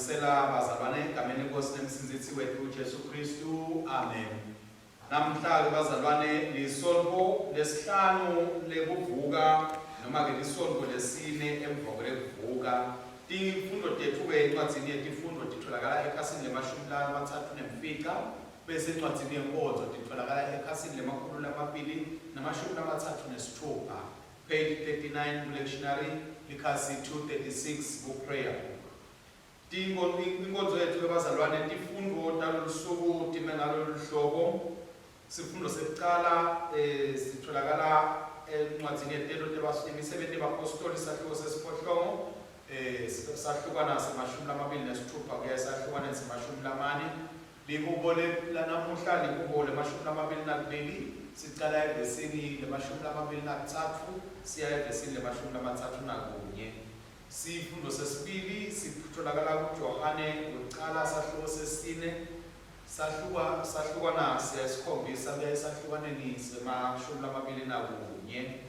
Siyanivusela bazalwane egameni lenkosi nemsindzisi wetfu Jesu Kristu. Amen. Namhla-ke bazalwane lisontfo lesihlanu lekuvuka noma-ke lisontfo lesine emva kwelekuvuka. Tifundvo tetfu-ke encwadzini yetifundvo titfolakala ekhasini lemashumi lamatsatfu nemfica bese encwadzini yenkonzo titfolakala ekhasini lemakhulu lamabili namashumi lamatsatfu nesitfupha, page 39 ku-lectionary, likhasi 236 ku-prayer book. Inkonzo yetfu yebazalwane, tifundvo talolusuku time ngalolu hlobo. Sifundo sekucala eh, sitholakala encwadzini yetento imisebenti yebapostoli sahluko sesiphohlongo eh, sahlukana semashumi lamabili nesitfupha kuya esahlukaneni semashumi lamane. Lihubo lanamuhla lihubo lemashumi lamabili nakubili sicala evesini lemashumi lamabili nakutsatfu siya evesini lemashumi lamatsatfu nakunye. Sifundvo sesibili sitfolakala kuJohane wekucala sahluko sesine sahluka sahlukana siyasikhombisa kuya esahlukaneni semashumi lamabili nakunye.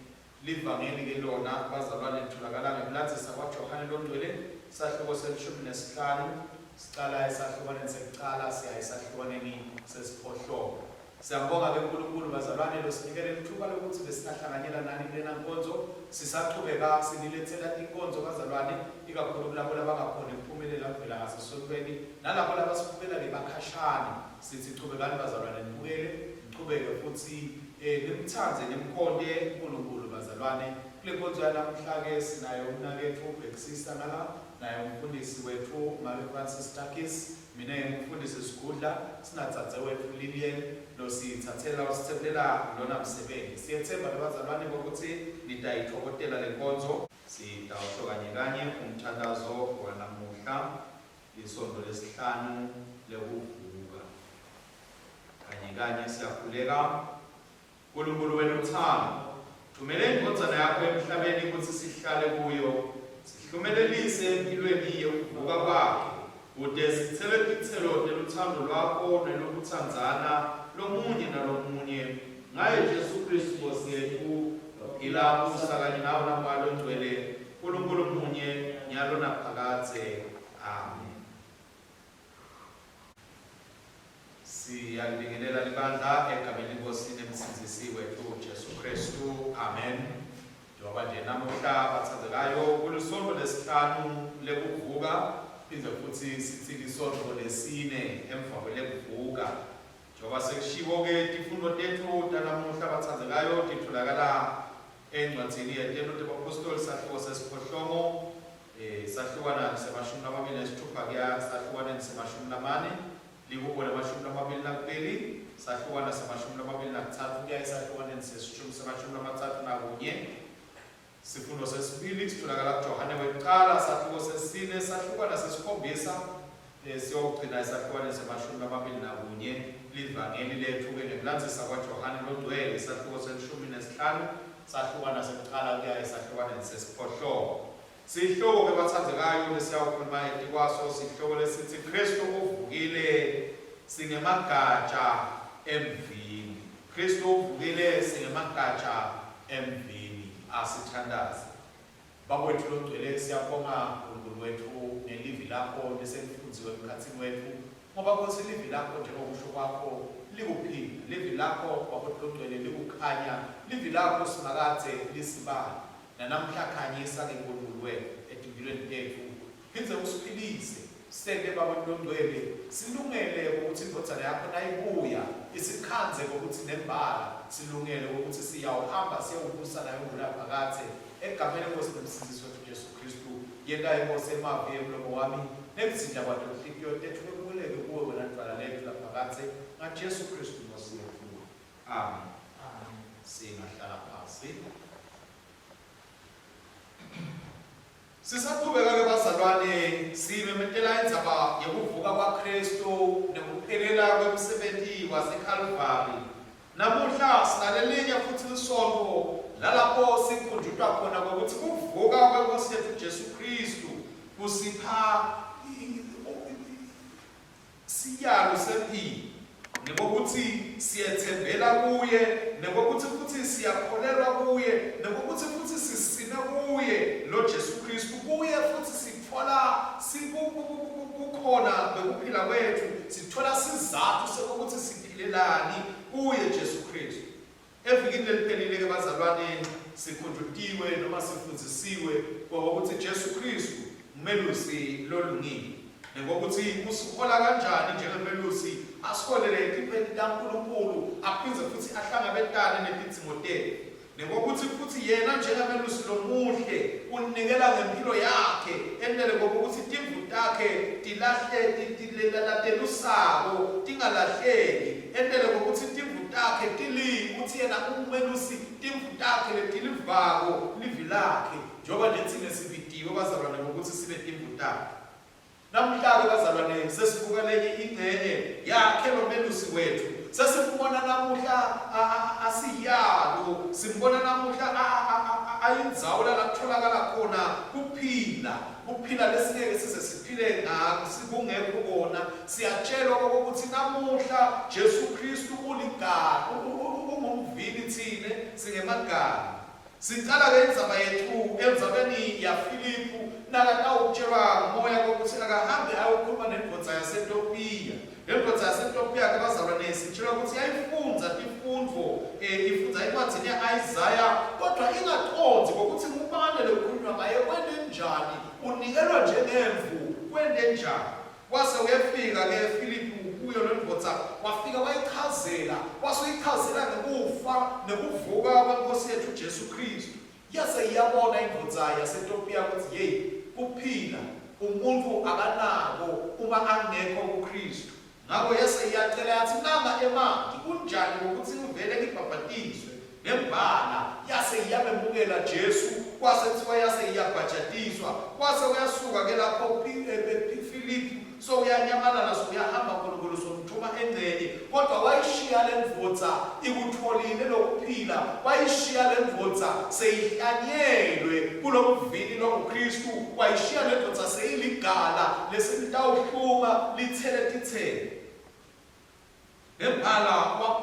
Livangeli ke lona bazalwane litholakala ngekulandzisa kwaJohane loNgcwele sahluko selishumi nesihlanu sicala esahlukaneni sekucala siya esahlukaneni sesiphohlongo. Siyambonga-ke Nkulunkulu bazalwane losinike lelitfuba lokutsi besingahlanganyela nani kulena nkonzo. Sisachubeka siniletsela tinkonzo bazalwane, ikakhulu kulabo labangakhoni kuphumelela kuvela ngasesontfweni nalabo labasibukela-ke bakhashane. Sitsi chubekani bazalwane nibukele, nichubeke futsi eh, nimtsandze nimkhonte Nkulunkulu bazalwane. Kule nkonzo yanamuhla-ke sinaye umnaketfu Bhekisisa ngala, naye umfundisi wetfu Make Francis Takis. Mina ngingumfundisi Sgudla, sinadzadzewetfu Lillian lositsatsela usitsebulela lona msebenti. Siyetsemba labazalwane kwekutsi nitayitfokotela lenkonzo. Sitawusho kanye kanye umthantazo wanamuhla, lisontfo lesihlanu lekuvuka. Kanye kanye siyakhuleka. Nkulunkulu welutsandvo, thumela iNdvodzana yakho emhlabeni kutsi sihlale kuyo, sihlumelelise emphilweni yekuvuka kwakhe, kute sitsele titselo telutsandvo lwakho nelokutsandzana lomunye nalomunye, ngaye Jesu Khristu Nkhosi yetfu, lophila abusa kanye nawe naMoya loNgcwele, Nkulunkulu munye, nyalo naphakadze. Amen. Siyalibingelela libandla egameni lenkosi nemsindzisi wetfu Jesu Kristu. Amen. Njengoba nje namuhla batsandzekayo kulisontfo lesihlanu lekuvuka phindze futsi sitsi lisontfo lesine emva kwelekuvuka. Njengoba sekushiwo-ke tifundvo tetfu tanamuhla batsandzekayo titfolakala encwadzini yeTento tebaPhostoli sahluko sesiphohlongo Eh, sahlukana semashumi lamabili nesitfupha kuya sahlukaneni semashumi lamane, lihubo lemashumi lamabili nakubili, sahlukana semashumi lamabili nakutsatfu kuya esahlukaneni sesishumi semashumi lamatsatfu nakunye. Sifundo sesibili sitfolakala kuJohane wekucala, sahluko sesine, sahlukana sesikhombisa, eh, siyogcina esahlukaneni semashumi lamabili nakunye. Livangeli letfu-ke ngekulandzisa kwaJohane loNgcwele, isahluko selishumi nesihlanu, sahlukana sekucala kuya esahlukaneni sesiphohlongo. Sihloko-ke batsandzekayo lesiyawukhuluma etikwaso sihloko lesitsi Khristu uvukile singemagatsha emvini. Khristu uvukile singemagatsha emvini. Asithandaze. Baba wetfu longcwele siyabonga Nkulunkulu wetfu ngelivi lakho leselifundziwe emkhatsini wetfu ngoba Nkhosi livi lakho njengokusho kwakho likuphila livi lakho Baba wetfu longcwele likukhanya livi lakho Simakadze lisibane Nanamuhla khanyisa ke Nkulunkulu wetfu etimphilweni tetfu, phindze usiphilise, sente Baba loNgcwele silungele kwekutsi iNdvodzana yakho nayibuya isikhandze kwekutsi nembala silungele kwekutsi siyawuhamba siyewubusa nayo ngulaphakadze. Egameni leNkhosi neMsindzisi wetfu Jesu Khristu, yenta iNkhosi emavi emlomo wami nekuzindla kwato tinhlitiyo tetfu kwemukeleke kuwe wena Dvwala letfu laphakadze, ngaJesu Khristu iNkhosi yetfu. Amen. Singahlala phasi. Sisaqhubeka-ke bazalwane, simemetela indzaba yekuvuka kwaKhristu nekuphelela kwemsebenti waseKhalvari. Namuhla sinalelinye futsi lisontfo lalapho sikhunjutwa khona kwekutsi kuvuka kweNkhosi yetfu Jesu Khristu kusipha Siyalo semphilo, nekwekutsi siyetsembela kuye, nekwekutsi futsi siyakholelwa kuye, nekwekutsi futsi sisime kuye, loJesu Khristu, kuye futsi sitfola Evikini leliphelile-ke bazalwane sikhunjutiwe noma sifundzisiwe ngokuthi Jesu Kristu umelusi lolungile nekokuthi usihola kanjani njengemelusi asiholele etipheni taNkulunkulu aphindze futhi ahlangabetane netidzingo tetfu Nekokuthi futhi yena njengamelusi lomuhle unikela ngempilo yakhe entele kokuthi timvu takhe tilahle latelusako tingalahleki entele kokuthi timvu takhe tili uthi yena ungumelusi timvu takhe letilivako livi lakhe njengoba nje thina sibitiwe bazalwane ngokuthi sibe timvu takhe. Namuhla-ke bazalwane sesibuka lenye ingcenye yakhe lo melusi wethu. Sesimbona namuhla asiyalo, simbona namuhla ayindzawo la kutholakala khona kuphila, kuphila lesingeke size siphile ngako kungekho kona. Siyatshelwa kokuthi namuhla Jesu Kristu uligala, ungumvini thine singemagala. Sicala-ke indzaba yetfu endzabeni yaFiliphu nakatawutjelwa ngumoya kwekutsi akahambe ayokhuluma nendvodza yaseTopiya. Le ndvodza yaseTopiya-ke bazalwane sitjelwa kutsi yayifundza tifundvo um ifundza encwadzini ya-Isaya kodvwa ingacondzi kwekutsi ngubani lekukhulunywa ngaye kwente njani unikelwa njengemvu kwente njani. Wase uyefika-ke Filiphu kuyo lendvodza, wafika wayichazela, wase uyichazela ngekufa nekuvuka kweNkhosi yetfu Jesu Khristu. Yase iyabona indvodza yaseTopiya kutsi yeyi, kuphila umuntfu akanako uma angekho kuKhristu. Ngako yase iyacela yatsi, Nanga emanti, kunjani kwekutsi ngivele ngibhabhatiswe? Nembala yase iyamemukela Jesu, kwase kuthiwa yase iyabhajatiswa. Kwase kuyasuka ke lapho Filiphu sowuyanyamalala sowuyahamba uNkulunkulu somthuma engcenye. Kodwa wayishiya lendvodza ikutfolile lokuphila, wayishiya lendvodza seyihlanyelwe kulomvini longuKristu, wayishiya lendvodza seyiligala leselitawuhluma lithele titselo. Nembala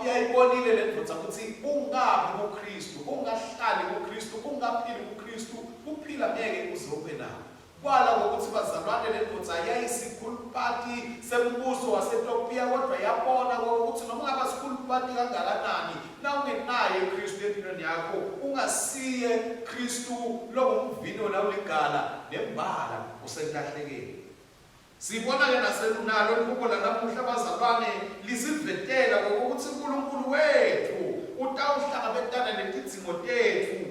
uyayibonile lendvodza kutsi ungabi kuKristu, ungahlali kuKristu, ungaphili kuKristu, kuphila ngeke uze ube nako. Kwala ngokuthi bazalwane lendvodza yayisikhulupati sembuso waseTopiya kodwa yabona ukuthi noma ungaba sikhulupati kangakanani nawungenaye Kristu empilweni yakho ungasiye Kristu longumvini wona uligala nembala usekulahlekeni. Sibona-ke naselunalo lihubo lanamuhla bazalwane lisivetela ngokuthi uNkulunkulu wethu utawuhlangabetana netidzingo tetfu.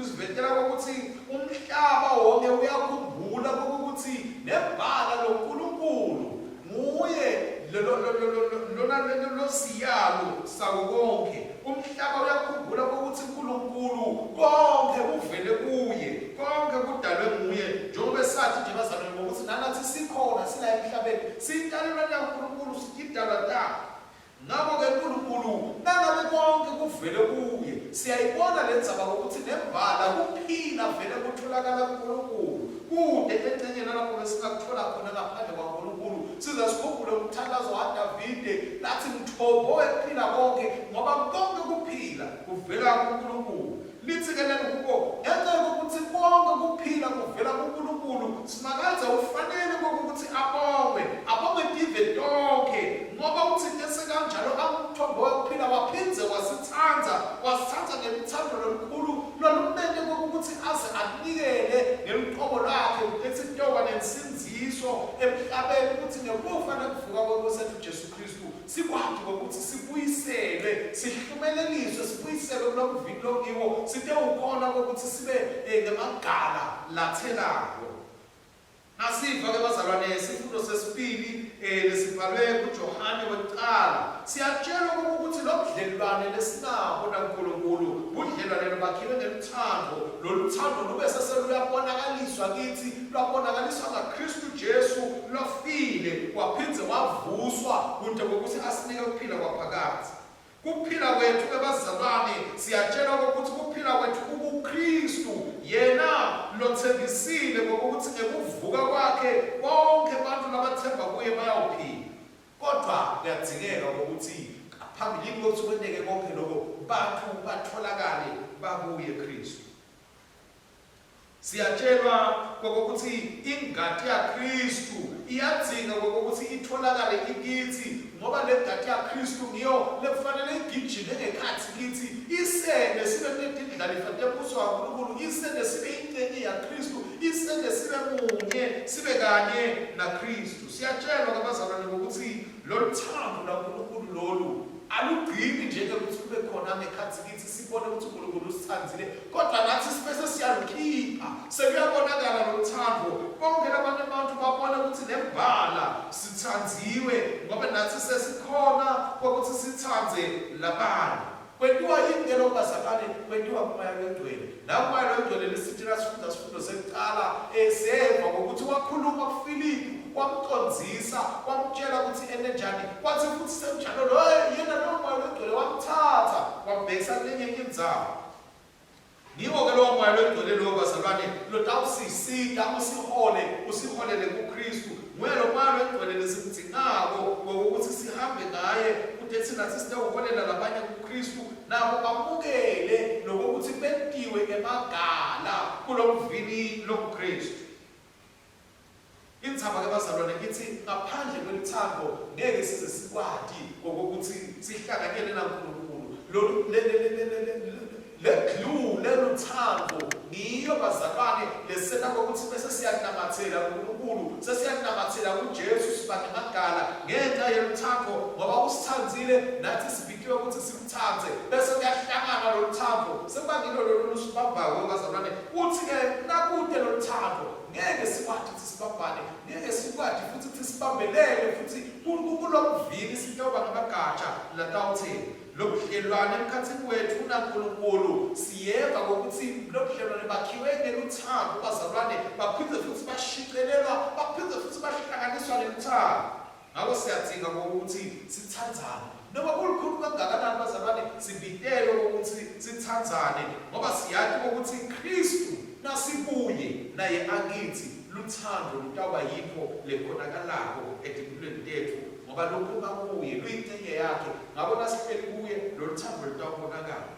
Usivetela kokuthi umhlaba wonke uyakhumbula kokuthi nembala loNkulunkulu nguye lona losiyalo sako konke. Umhlaba uyakhumbula ukuthi uNkulunkulu konke kuvele kuye, konke kudalwe nguye, njengoba sathi nje bazalwane ngokuthi nanathi sikhona sila emhlabeni, siyintalelwane yaNkulunkulu, siyidalwa takhe. Ngakho-ke uNkulunkulu nangabe konke kuvele kuye, siyayibona le ndzaba ngokuthi nembala kuphila vele kutholakala kuNkulunkulu. Kude engxenyeni nalapho besingakuthola khona ngaphandle kwaNkulunkulu. Size sikhumbule umthandazo waDavide lathi mthombo wekuphila konke ngoba konke kuphila kuvela kuNkulunkulu. Lithi-ke leli hubo ngenxa yokuthi konke kuphila kuvela kuNkulunkulu, Simakadze ufanele kokuthi abongwe, abongwe tive tonke ngoba uthinte sekanjalo angumthombo wekuphila waphindze wasithanda, wasithanda ngeluthando lolukhulu lolumente kokuthi aze anikele ngeluqobo lwakhe kuletha intoba nensindziso emhlabeni ukuthi ngekufa nekuvuka kweNkosi yethu Jesu Kristu sikwati kokuthi sibuyiselwe sihlumeleliswe sibuyiselwe kulomvini longiwo sitewukhona kokuthi sibe eh, ngemagala lathelako. Nasiva-ke bazalwane sifundo sesibili eh, lesibhalwe kuJohane wekucala siyatshelwa ukuthi lo budlelwane lesinabo naNkulunkulu budlelwane lobakhiwe ngeluthando. Lolu thando lube seseluyabonakaliswa kithi, lwabonakaliswa ngaKristu Jesu lofile waphindze wavuswa kude kokuthi asinike ukuphila kwaphakadze. Kuphila kwethu ke bazalwane siyatshelwa ukuthi kuphila kwethu kukuKristu yena lothembisile ngokuthi ngekuvuka kwakhe bonke abantu labathemba kuye bayawuphila. Kodwa kuyadzingeka ukuthi phambilini kokuthi kwenteke konke lokho bantu batholakale bakuye Kristu. Siyatshelwa kokuthi ingati yaKristu iyadzinga kokuthi itholakale ikithi, ngoba le ngati yaKristu ngiyo lekufanele igijime ngekhathi kithi, isende sibe netindlalifa tembuso waNkulunkulu, isende sibe ingcenye yaKristu, isende sibe munye, sibe kanye naKristu. Siyatshelwa kabazalwane ngokuthi lolu thando laNkulunkulu lolu alugcini njengekuthi kube khona ngekhathi kithi sibone ukuthi uNkulunkulu usithandile, kodwa nathi sibese siyalukhipha, sekuyabonakala lolu thando, bonke labanye abantu babone ukuthi nembala sithandiwe, ngoba nathi sesikhona kokuthi sithande labanye. Kwentiwa yini ke lokhu bazalwane? Kwentiwa kuMoya loNgcwele. La uMoya loNgcwele lisithi nasifunda sifundo sekuqala eseva ngokuthi wakhuluma kuFilipu, wamqondzisa, wamtshela ukuthi ente njani. Kwathi futhi sekunjalo lo yena lowo Moya loNgcwele wamthatha wambhekisa kulenye indzawo. Ngiwo-ke lowo Moya loNgcwele lowo bazalwane lotawusisita usihole usiholele kuKristu. Nguye lo Moya loNgcwele lesimdzingako ngokuthi sihambe ngaye kute thina sisitewuholela labanye kuKristu nabo bamukele lokuthi bentiwe emagala kulomvini lokuKristu. Indzaba ke bazalwane ithi ngaphandle kweluthando ngeke size sikwati ngokuthi sihlanganyele naNkulunkulu. Lolu le le le le le le glue leluthando ngiyo bazalwane lesenta kokuthi bese siyanamathela kuNkulunkulu, sesiyanamathela kuJesu, siba nemagala ngenxa yeluthando ngoba usithandzile nathi sibitiwe ukuthi simthandze, bese kuyahlangana loluthando sekuba ngilo lolu lusibambako bazalwane. Uthi-ke nakude loluthando Ngeke sikwati ukuthi sibambane, ngeke sikwati futhi ukuthi sibambelele futhi kulomvini sitoba ngamagatsha latawutheni. Lobudlelwane emkhathini wethu naNkulunkulu siyeva ngokuthi lobudlelwane bakhiwe ngeluthando bazalwane, baphinde futhi bashicelelwa, baphinde futhi bahlanganiswa neluthando. Ngakho siyadzinga ngokuthi sithandzane. Noma kulukhulu kangakanani bazalwane, sibitelwe ukuthi sithandzane ngoba siyati ukuthi Kristu nasibuye naye akithi, luthando lutawuba yintfo lekhonakalako etimpilweni tetfu ngoba luphuma kuye, luyincenye yakhe. Ngako nasihleli kuye, loluthando lutawubonakala.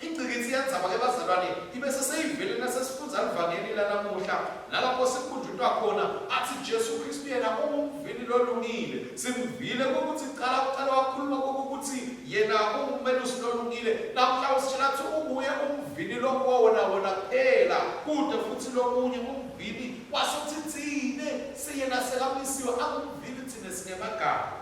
Ingcikitsi yendzaba-ke bazalwane ibese seyivele nasesifundza livangeli lanamuhla nalapho sikhunjutwa khona atsi Jesu Khristu yena ungumvini lolungile. Simvile kwekutsi cala kucala wakhuluma kwekutsi yena ungumelusi lolungile. Namuhla usitjela kutsi unguye umvini longuwona wona kuphela kute futsi lomunye umvini wase utsi tsine seyena sekamisiwe angumvini tsine singemagama.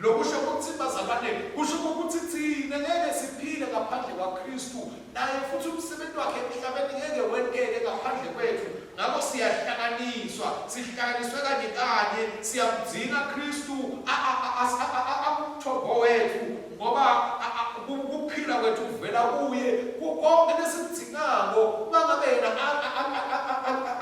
Lokusho kutsi bazalwane, kusho ukuthi tsine ngeke siphile ngaphandle kwaKhristu, naye futhi umsebenzi wakhe emhlabeni ngeke wenteke ngaphandle kwethu. Ngakho siyahlanganiswa, sihlanganiswe kanye kanye, siyamdzinga Khristu angumthombo wethu ngoba kuphila kwethu kuvela kuye. Konke lesikudzingako uma ngabe yena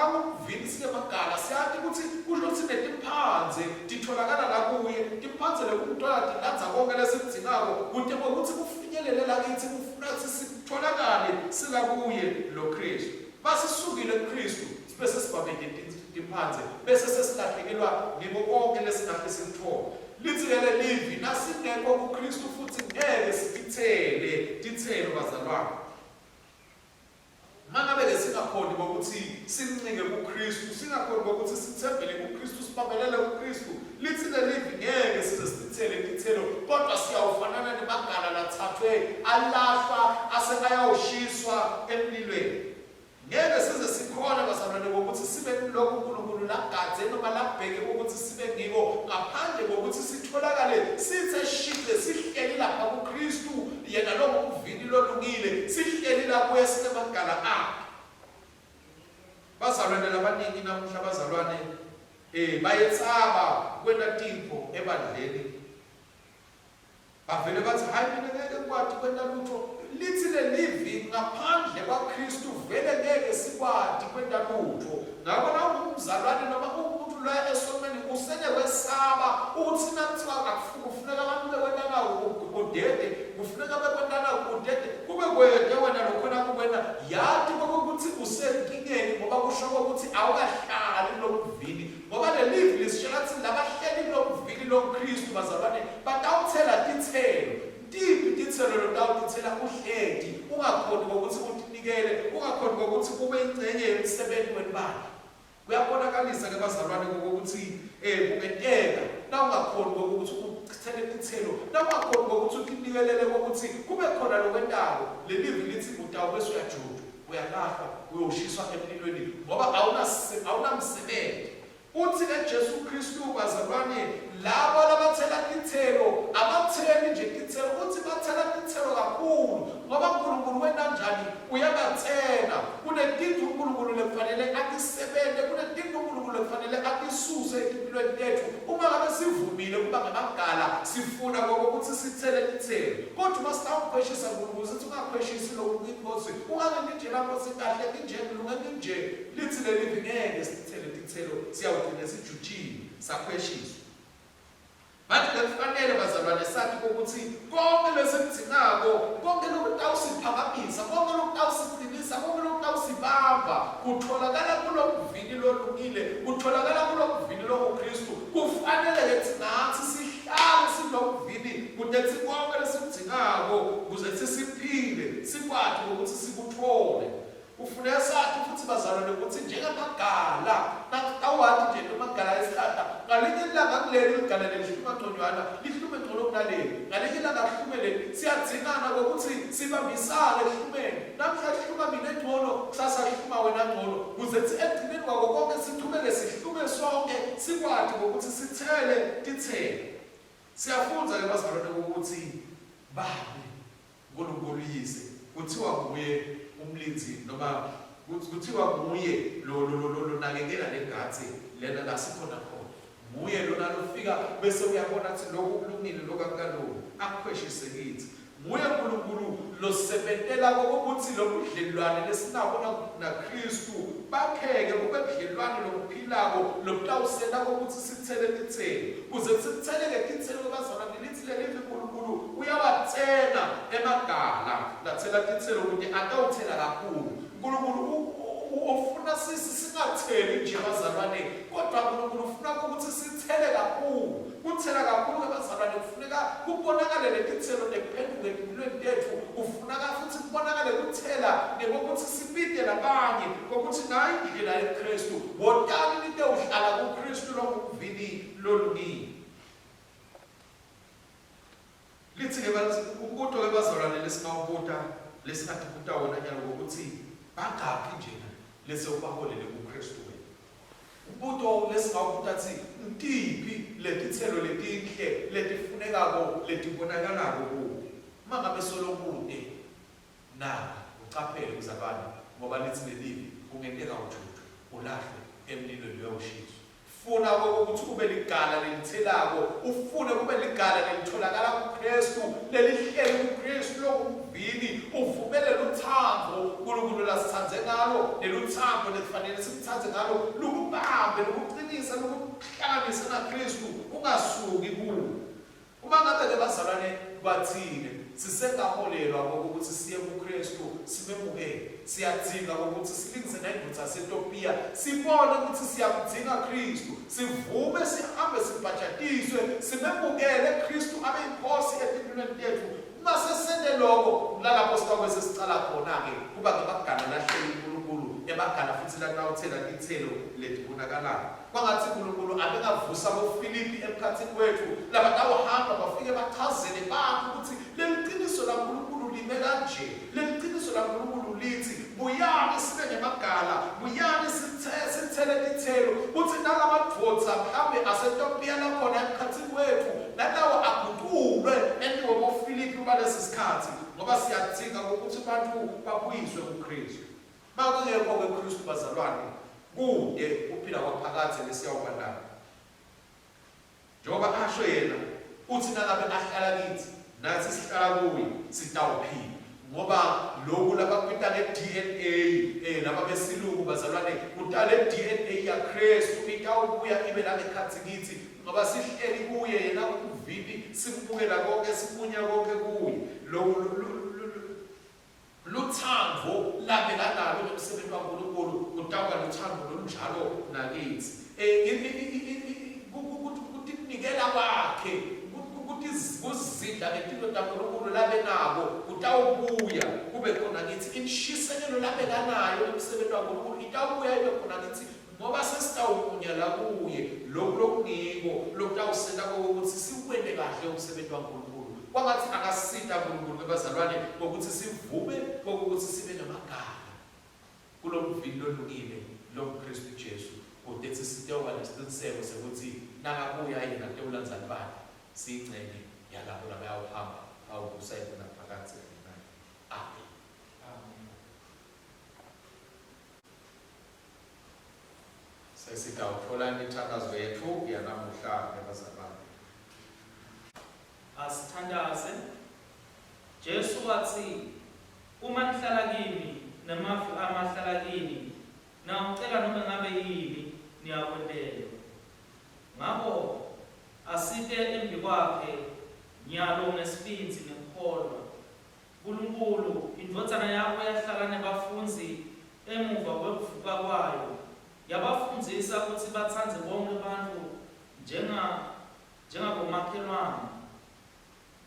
angumvini sinemagala, siyati ukuthi kusho ukuthi netimphandze titholakala la kuye, timphandze lekungithola tilandza konke lesikudzingako kute kwekutsi kufinyelele lakithi, kufuna kutsi sitholakale silakuye lo Khristu. Masisukile kuKhristu sibe sesibambe timphandze bese sesilahlekelwa ngiko konke lesingahle sikuthole. Lithi-ke lelivi nasingekho kuKhristu futhi ngeke sitithele tithelo bazalwane. Mangabe-ke singakhoni kokuthi sincike kuKristu, singakhoni kokuthi sithembele kuKristu, sibambelele kuKristu, lithi lelivi ngeke size sithele tithelo, kodwa siyawufanana nemagala lathathwe alahlwa ase ayawushiswa emlilweni. Ngeke size sikhone bazalwane kokuthi sibe kulokhu uNkulunkulu lagadze noma labheke ukuthi sibe ngiko ngaphandle kokuthi sitholakale sithe shice sihleli lapha kuKristu Yena lo ngumvini lolungile, sihleli la kuye sinemagala akhe. Bazalwane labaningi namuhla bazalwane bayetsaba kwenta tintfo ebandleni. Bavele bathi hayi mina ngeke ngikwati kwenta lutho. Lithi lelivi ngaphandle kwaKristu vele ngeke sikwati kwenta lutho. Ngakho nawungumzalwane noma uwumuntu loya esonweni usenekwesaba ukuthi nakuthiwa kufuneka abantu bekwenta nawo udede, kufuneka bekwenta nawo udede, kube kwede wena lokhona kukwena yati kokuthi usenkingeni ngoba kusho kokuthi awukahlali kulomvini, ngoba lelivi lisitshela ukuthi labahleli kulomvini lokuKristu bazalwane batawuthela tithelo. Tiphi titselo lotawutitsela uhleti ungakhoni kokuthi utinike? utinikele, ungakhoni kokuthi ube ingcenye yemsebenzi welibandla. Kuyabonakalisa ke bazalwane kokuthi kungenteka nawungakhoni kokuthi uchithele tithelo, nawungakhoni kokuthi utinikelele kokuthi kube khona lokwentako, lelivi lithi utawube usuyajujwa, uyalahlwa, uyoshiswa emlilweni ngoba awunamsebenzi. Uthi ke Jesu Kristu bazalwane labo labathela tithelo abatheli nje tithelo, uthi bathela tithelo kakhulu ngoba uNkulunkulu wena njani uyabathela. Kunetintfo uNkulunkulu lekufanele atisebente, kunetintfo uNkulunkulu lekufanele atisuse etimpilweni tetfu uma ngabe sivumile kuba ngemagala sifuna kokuthi sithele tithelo. Kodwa uma sitawukhweshisa uNkulunkulu sithi ungakhweshisi lokhu inkosi, ungangenti njena Nkosi kahle nginje ngilunge nginje, lithi lelivi ngeke sithele tithelo, siyawugcina sijutshiwe sakhweshiswa. Manje bekufanele bazalwane sathi ukuthi konke lesikudzingako, konke lokutawusiphakamisa, konke lokutawusiqinisa, konke lokutawusibamba kutholakala kulomvini lolungile, kutholakala kulomvini longuKristu. Kufanele ke nathi sihlale silomvini kuze konke lesikudzingako kuze siphile sikwati ukuthi sikuthole. Kufuneka sathi futhi bazalwane ukuthi njengamagala awati nje amagala esihlahla ngalinye ilanga kuleli ligala lelihluma ngconywana lihlume ngcono kunaleli, ngalinye ilanga kuhlume leli. Siyadzingana kokuthi sibambisane ekuhlumeni. Namhla kuhluma mina engcono, kusasa kuhluma wena ngcono, kuze kuthi ekugcineni kwako konke sichubeke sihlume sonke sikwati ngokuthi sithele tithelo. Siyafundza ke bazalwane ukuthi Babe uNkulunkulu Uyise kuthiwa nguye umlindzi noma kuthiwa nguye lo lonakekela legadze lena la sikhona khona. Nguye lona lofika bese uyabona ukuthi lokhu kulungile lokhu akukalungi, akukhweshise kithi. Nguye uNkulunkulu losebentela kokuthi lobudlelwane lesinabo naKristu bakheke kube budlelwane lobuphilako lobutawusenta kokuthi sithele titselo. Kuze sitheleke titselo bazalwane lithi lelivi uNkulunkulu uyawathena emagala lathela titselo ukuthi atawuthela kakhulu. uNkulunkulu ufuna singatheli nje bazalwane, kodwa uNkulunkulu ufuna ukuthi sithele kakhulu. Kuthela kakhulu ke bazalwane kufuneka kubonakale letitselo nekuphenduka etimpilweni tetfu. Kufuneka futhi kubonakale kuthela ngekokuthi sibite labanye kokuthi nayi indlela yeKristu, wotani nitewuhlala kuKristu longumvini lolungile. Lithi ke umbuto ke bazalwane lesingawubuta lesingatibuta wona nyalo ngokuthi bangaphi njena lesewubaholele kuKristu wena. Umbuto lesingawubuta thi ntiphi letitselo letinhle letifunekako letibonakalako kuwe. Uma ngabe solo kute naka ucaphele mzalwane ngoba lithi lelivi kungenteka ujujwe ulahlwe emlilweni uyawushiswa. Funa ukuthi ube ligala lelithelako, ufune kube ligala lelitholakala kuKristu, lelihleli kuKristu longumvini, uvumele luthando uNkulunkulu lasithandze ngalo, neluthando lekufanele simthandze ngalo lukubambe, lukuqinise, lukuhlanganise naKristu, ungasuki kuwo. Uma ngabe ke bazalwane bathile sisengaholelwa kokuthi siye kuKristu simemukele, siyadzinga ukuthi silingise nendvodza yaseTopiya, sibone ukuthi siyamdzinga Kristu, sivume sihambe sibhajatiswe, simemukele Kristu abe yinkosi etimpilweni tetfu. Uma sesente lokho, lalapho sitawube sesicala khona-ke kuba ngemagala lahleli uNkulunkulu, emagala futhi latawuthela titselo letibonakalako. Kwangatsi uNkulunkulu abengavusa boFilipi emkhatsini wetfu labatawuhamba bafike bachazele bantfu kutsi leliciniso laNkulunkulu lime kanje, leliciniso laNkulunkulu litsi, buyani sibe ngemagala, buyani sitsele titselo, kutsi nalamadvodza mhlawumbe aseTopiya lakhona emkhatsini wetfu nalawo aguculwe entiwe boFilipi balesi sikhatsi, ngoba siyadzinga ukuthi bantfu babuyiswe kuKhristu. Makungekho-ke Khristu bazalwane, kude kuphila kwaphakadze lesiyawuba nako. Njengoba asho yena, utsi nangabe ahlala kitsi, natsi sihlala kuye, sitawuphila. Ngoba loku labakubita nge-DNA, laba besilungu bazalwane, kutale DNA yaKhristu itawubuya ibe langekhatsi kitsi, ngoba sihleli kuye yena ungumvini, sikumukela konke, simunya konke kuye. Loku Lutsandvo labekanalo ngemsebenti waNkulunkulu kutawuba lutsandvo lolunjalo nakitsi. Kutinikela kwakhe, kuzidla ngetintfo taNkulunkulu labenako kutawubuya. kube khona kithi. Inshisekelo labekanayo emsebenti waNkulunkulu itawubuya ibe khona kithi ngoba sesitawumunya la kuye lokhu lokungiko lokutawusenta kokuthi siwente kahle umsebenzi waNkulunkulu. Kwangathi angasita uNkulunkulu ke bazalwane ngokuthi sivume kokuthi sibe namagama kulomvini lolungile longuKristu Jesu kude thi sitewuba nesiqiniseko sekuthi nakabuya yena kutewulandza libandla siyingcenye yalabo labayawuhamba bawubusa ingunaphakadze kanye naye. Amen. Amen. Sesitawutfola imithandazo yetfu yanamuhla ebazalwane. Asithandaze. Jesu watsi, Uma nihlala kimi, nemavi ami ahlala kini, niyawucela nome ngabe yini, niyakwentelwa. Ngako asite embikwakhe nyalo ngesibindzi nekukholwa. Nkulunkulu, iNdvodzana yakho yahlala nebafundzi emuva kwekuvuka kwayo, yabafundzisa kutsi batsandze bonkhe bantfu njenga, njengabomakhelwane.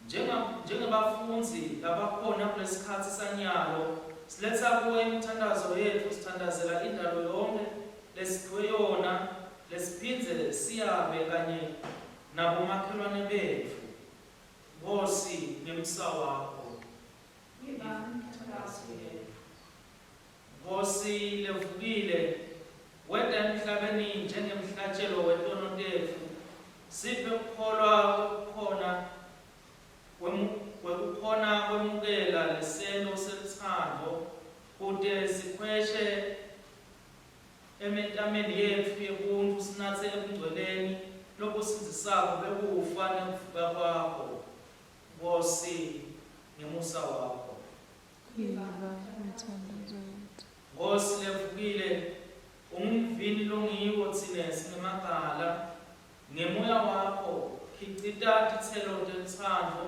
Njenga, njengebafundzi labakhona kulesikhatsi sanyalo, siletsa kuwe imithandazo yetfu, sithandazela indalo yonkhe lesiphiwe yona, lesiphindze siyabe kanye nabomakhelwane betfu. Nkhosi, ngemsa wakho. Yiva imithandazo yetfu. Nkhosi levukile, weta emhlabeni njengemhlatjelo wetono tetfu, siphe kukholwa kwekukhona kwekukhona kwemukela lesento selutsandvo kute sikhweshe Emetameni yetfu yebuntfu sinatse ebungcweleni lobusindzisako bekufa nekuvuka kwakho, Nkhosi, ngemusa wakho. Yiva imithandazo yetfu. Nkhosi levukile, ungumvini longiwo tsine singemagala. Ngemoya wakho, khicita titselo telutsandvo,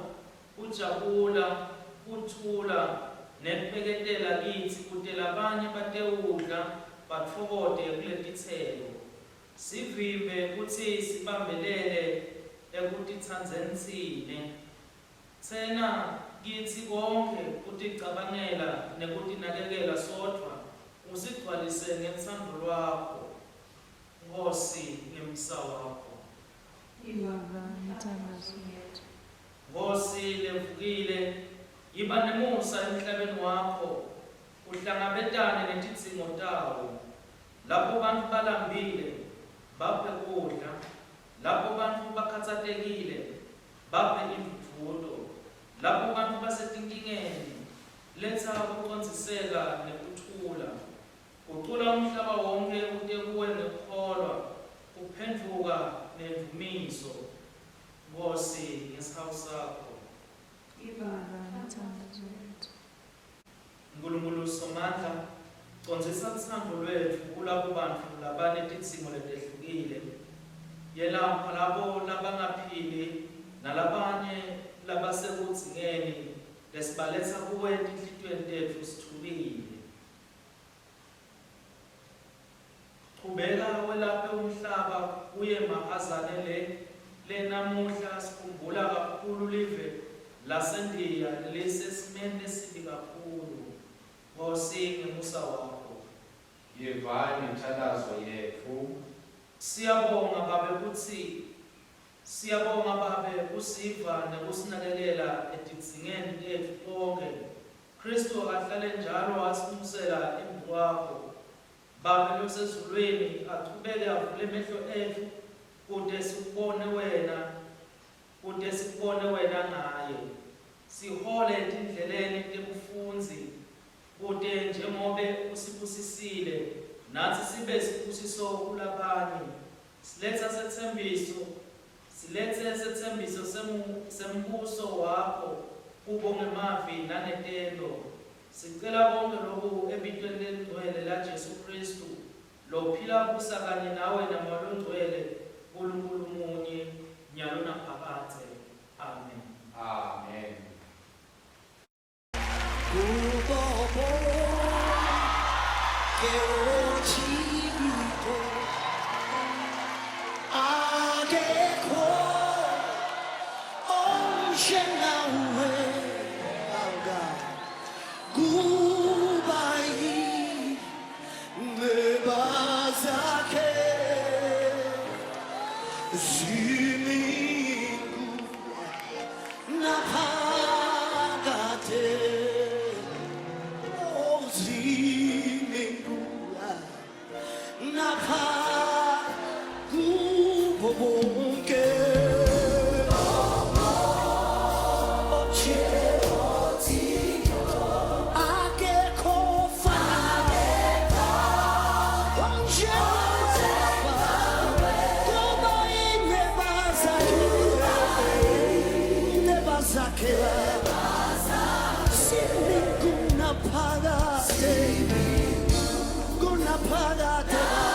kujabula, kuthula, nekubeketela kitsi kute labanye batewudla batfokote kuletitselo. Sivimbe kutsi sibambelele ekutitsandzeni tsine. Tsena kitsi konkhe kuticabangela nekutinakekela sodvwa, usigcwalise ngentsandvo lwakho. Nkhosi, ngemsa wakho. Yiva imithandazo yetfu. Nkhosi levukile, yiba nemusa emhlabeni wakho, uhlangabetane netidzingo tawo. Lapho bantfu balambile, baphe kudla, lapho bantfu bakhatsatekile, baphe indvudvuto, lapho bantfu basetinkingeni, letsa kucondziseka nekuthula. Gucula umhlaba wonkhe ute kuwe ngekukholwa, kuphendvuka nendvumiso, Nkhosi, ngesihawu sakho. Yiva imithandazo yetfu. Nkulunkulu Somandla, condzisa lutsandvo lwetfu kulabo bantfu labanetidzingo letehlukile. Yelapha labo labangaphili nalabanye labasekudzingeni lesibaletsa kuwe etinhlitiyweni tetfu sithulile. Chubeka welaphe umhlaba kuye mahazane le le namuhla sikhumbula kakhulu live laseNdiya lelisesimeni lesibi kakhulu. Nkhosi ngemusa wakho. Yiva imithandazo yetfu. Siyabonga Babe kutsi Siyabonga Babe kusiva nekusinakekela etidzingeni tetfu tonkhe. Khristu akahlale njalo asinxusela embikwakho. Babe loseZulwini achubeke avule emehlo etfu kute sikubone Wena, kute sikubone Wena ngaYe. Sihole etindleleni tebufundzi kute njengobe Usibusisile, natsi sibe sibusiso kulabanye. Siletsa setsembiso, siletse setsembiso semu, seMbuso waKho kubo ngemavi nangetento. Sicela konkhe loku eBitweni leliNgcwele laJesu Khristu, Lophila abusa kanye naWe naMoya loNgcwele, Nkulunkulu munye, nyalo naphakadze. Amen. Amen. Kubo bonke othixo akekho onjengawe. Oh God. Zimingu naphakade Oh zimingu napha kubo bonke Akekho ofana onjengobaba kuba inceba zakhe inceba zakhe simi kunaphakade kunaphakade.